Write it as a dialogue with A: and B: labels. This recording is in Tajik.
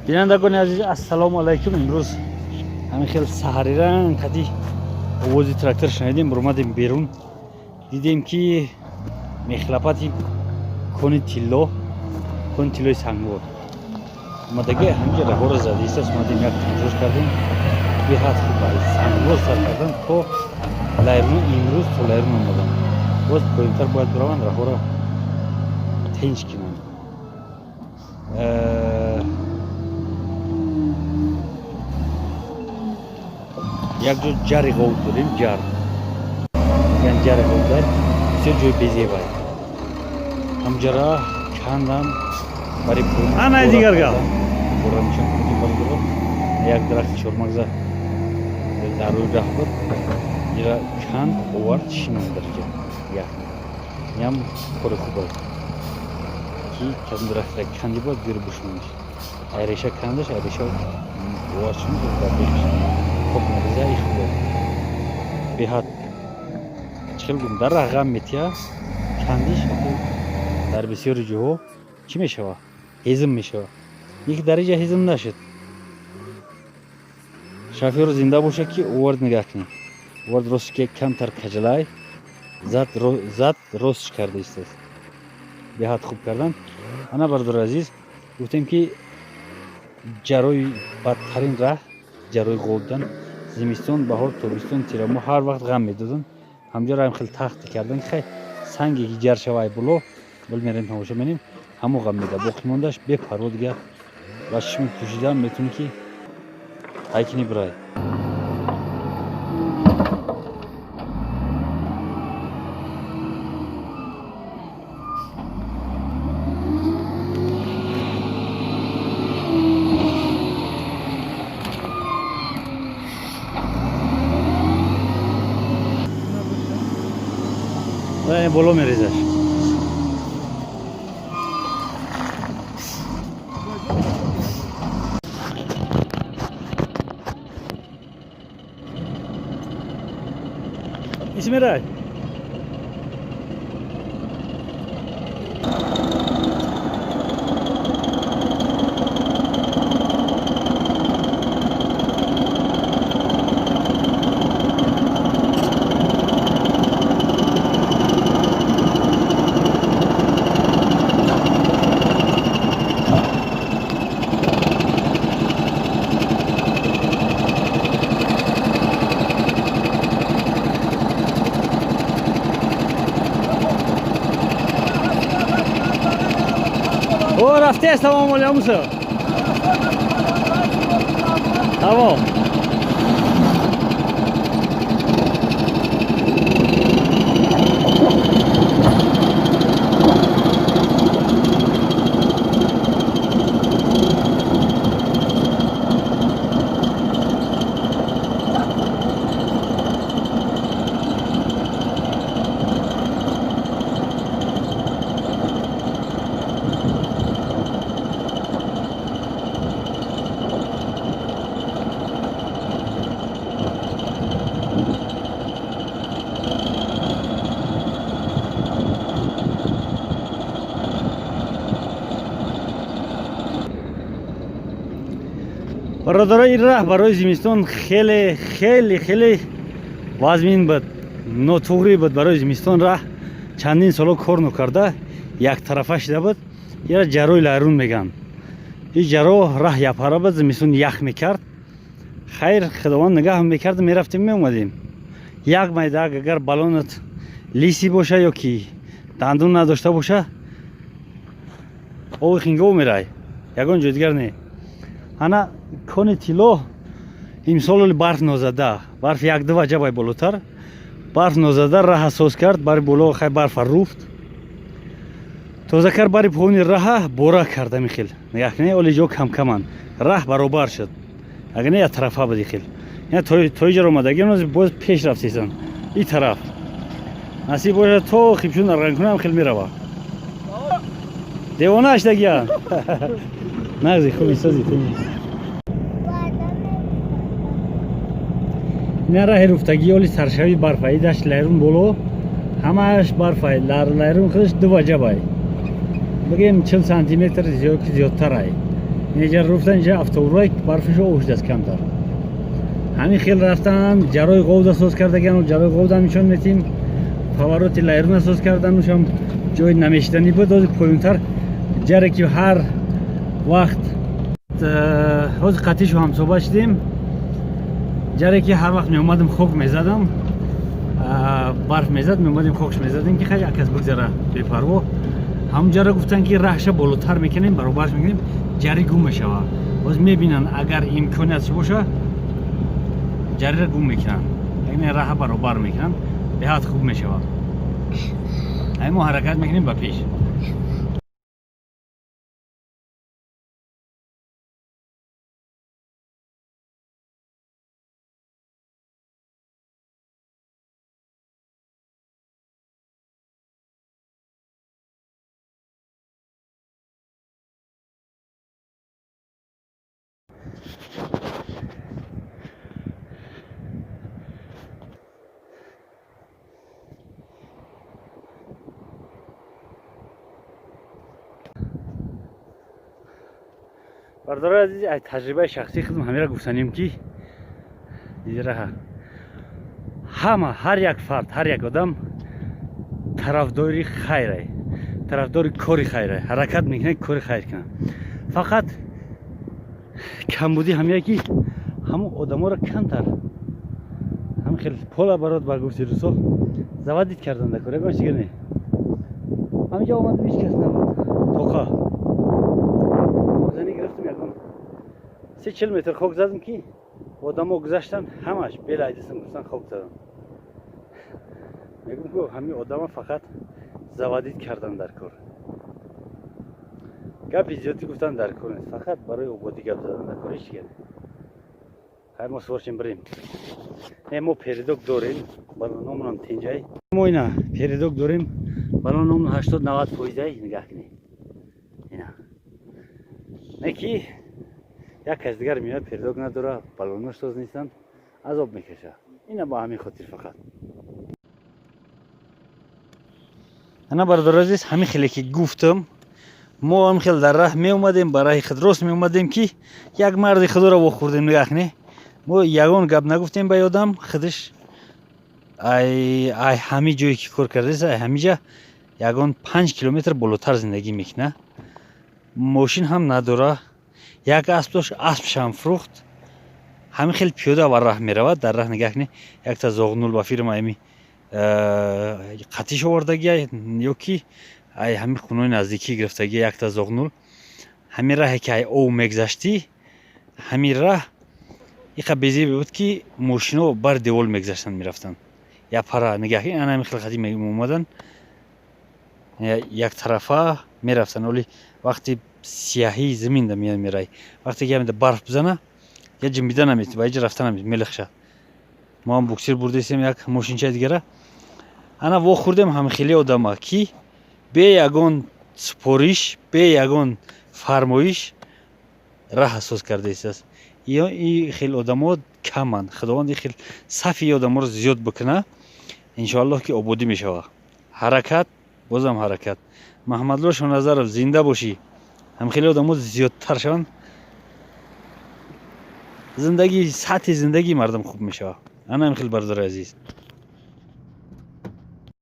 A: Бинандагони азиз, ассалому алайкум. Имрӯз ҳамин хел саҳариранг қади овози трактор шунидем, буромадем берун, дидем, ки мехлапати кони тилло, кони тиллои Сангвор омадаги, ҳаминҷа раҳоро задистаст. Омадем, як тамошош кардем, беҳад хуб. Сангвор сар кардан то Лайрун, имрӯз то Лайрун омадан, боз поёнтар бояд бираванд, раҳоро тинч кинанд. Як ҷо ҷари ғов дорем, ҷар мегӯянд, ҷари ғов дар бисёр ҷои безебай, ҳамҷара кандам бари.
B: Ана дигар гап.
A: Бора нишон кунем, бародаро. Як дарахти чормағза дар рӯи раҳ буд, ира канд, овард, шинонд дар иҷа. Як инам кори хуб аст, ки кадом дарахтра канди, бояд биёри бушониш, ай реша кандаш, ай реша овард, шинонд, дар бехш хок мереза. И хуб аст беҳад. Чӣ хел гум дар раҳ ғам метия, кандиш дар бисёри ҷоҳо чӣ мешава? Ҳезм мешава. Ки дар иҷа ҳезм нашуд. Шофёр зинда боша, ки овард. Нигаҳ кунед, овард, рост ки камтар каҷалай зад, зад, ростш карда истааст, беҳад хуб кардан. Ана, бародари азиз, гуфтем, ки ҷарои бадтарин раҳ, ҷарои ғолидан, зимистон, баҳор, тобистон, тирамоҳ, ҳар вақт ғам медоданд. Ҳамҷоро ҳам хел тахти кардан, хай, санге ки ҷар шавай боло, бол мерем, тамошо менем, ҳамо ғам меда. Боқимондаш бепарво, дига ва чишми пӯшидан метавонӣ, ки ҳайкини бирай. Боло мерезаш. Исмирай. О, рафте, салом алейкум. Тамом. Бародаро, ин раҳ барои зимистон хеле, хеле, хеле вазмин буд, нотуғрӣ буд. Барои зимистон раҳ чандин соло кор нокарда, яктарафа шида буд. Ира ҷарои Лайрун мегӯянд. Ин ҷаро раҳ япара буд, зимистон ях мекард. Хайр, Худованд нигаҳ мекард, мерафтем, меомадем. Як майдаак агар балонат лиси боша ё ки дандун надошта боша, ови хингов мерай, ягон ҷой дигар не. Ана кони тилло имсол барф нозада, барф як-ду ваҷабай болотар, барф нозада, раҳа соз кард, бари боло хай барфа руфт, тоза кард, бари поёни раҳа бора кард. Ами хел нигаҳ кунед, оли ҷо камкаманд, раҳ баробар шуд, агар не, яктарафа буди хел. То иҷаро омадаги, боз пеш рафтесан и тараф, насиб бошад, то Хибшун арғанкунам хел мерава. Девона шдагиян. Нағзи, хуби, сози ту? Ина раҳи руфтагӣ, оли саршави барфа. И дашти Лайрун боло ҳамааш барфай. Лайрун худаш ду ваҷабай, бигем, 40 сантиметр зиёд, ки зиёдтарай. Инҷа рафтан, инҷа автобусҳои барфашо об шудааст камтар. Ҳамин хел рафтан, ҷарои говда соз кардаган, ҷарои говда нишон метим. Повороти лайруна соз кардан, ушам ҷои намешиданӣ буд. Ҳозир поёнтар ҷаре ки ҳар вақт ҳозир қатишу ҳамсоба шудем. Ҷаре ки ҳар вақт меомадам, хок мезадам, барф мезад, меомадем, хокш мезадем, ки хай якас бигзара бепарво. Ҳамун ҷара гуфтанд, ки раҳша болотар мекунем, баробарш мекунем, ҷари гум мешава. Боз мебинанд, агар имкониятш боша, ҷариро гум мекунанд, яъне раҳа баробар мекунанд, беҳад хуб мешавад. Ай мо ҳаракат мекунем ба пеш. Бардораи азиз, ай таҷрибаи шахсии худам ҳамира гуфтанем, ки раҳа ҳама, ҳар як фард, ҳар як одам тарафдори хайрай, тарафдори кори хайрай, ҳаракат мекунад кори хайр кунад. Фақат камбудӣ ҳамия, ки ҳамон одаморо камтар ҳам хел пола барот, ба гуфти русо, заводить кардан дар кор, ягон чига не. Ҳаминҷа омадам, ҳеҷ кас набуд, тоқа зани гирифтам, ягон 30-40 метр хок задам, ки одамо гузаштан, ҳамаш белайдисам гуфтан, хок задам. Мегум, ку ҳамин одама фақат заводить кардан дар кор, гапи зиёдӣ гуфтан дар кор нест, фақат барои ободӣ гап задан дар кор, ҳеҷ чига не. Хай, мо сворчем, бирем. Не, мо передок дорем, балономонам тинҷай. Мо ина передок дорем, балономон 80-90 фоизай. Нигаҳ кунед, ина не ки як кас дигар меояд, передок надора, балонош соз нестанд, азоб мекаша. Ина ба ҳамин хотир фақат. Ана, бародари азиз, ҳамин хеле ки гуфтам, мо ҳам хел дар раҳ меомадем, ба раҳи худ рост меомадем, ки як марди худоро вохӯрдем. Нигаҳ кунед, мо ягон гап нагуфтем ба ёдам, худаш ай ҳами ҷое ки кор кардааст, ай ҳамиҷа ягон 5 километр болотар зиндагӣ мекунад. Мошин ҳам надора, як асп дошт, аспшам фурӯхт. Ҳамин хел пиёда ба раҳ меравад. Дар раҳ нигаҳ кунед, якта зоғнул ба фирма ами қатиш овардагия ё ки ай ҳамин хунои наздикӣ гирифтагия, якта зоғнул. Ҳамин раҳе ки ай ов мегзаштӣ, ҳамин раҳ иқа безебе буд, ки мошино бар девол мегзаштанд, мерафтанд япара. Нигаҳ, ана ҳамин хел хати меомаданд, яктарафа мерафтанд. Оли вақти сияҳии заминда мерай, вақте ки ҳамида барф бизана, я ҷимбида наметавонӣ, ба иҷа рафта наметавонӣ, мелихшад. Мо ҳам буксир бурдастем як мошинчаи дигара. Ана вохӯрдем ҳамхели одама, ки бе ягон супориш, бе ягон фармоиш раҳ соз кардаистааст. И хел одамо каманд. Худованд и хел сафи одаморо зиёд бикуна, иншоаллоҳ, ки ободӣ мешавад. Ҳаракат, бозам ҳаракат. Маҳмадло Шоназаров, зинда бошӣ. Ҳамхели одамо зиёдтар шаванд, зиндагӣ, сатҳи зиндагии мардум хуб мешавад. Ана ҳамин хел, бародари азиз.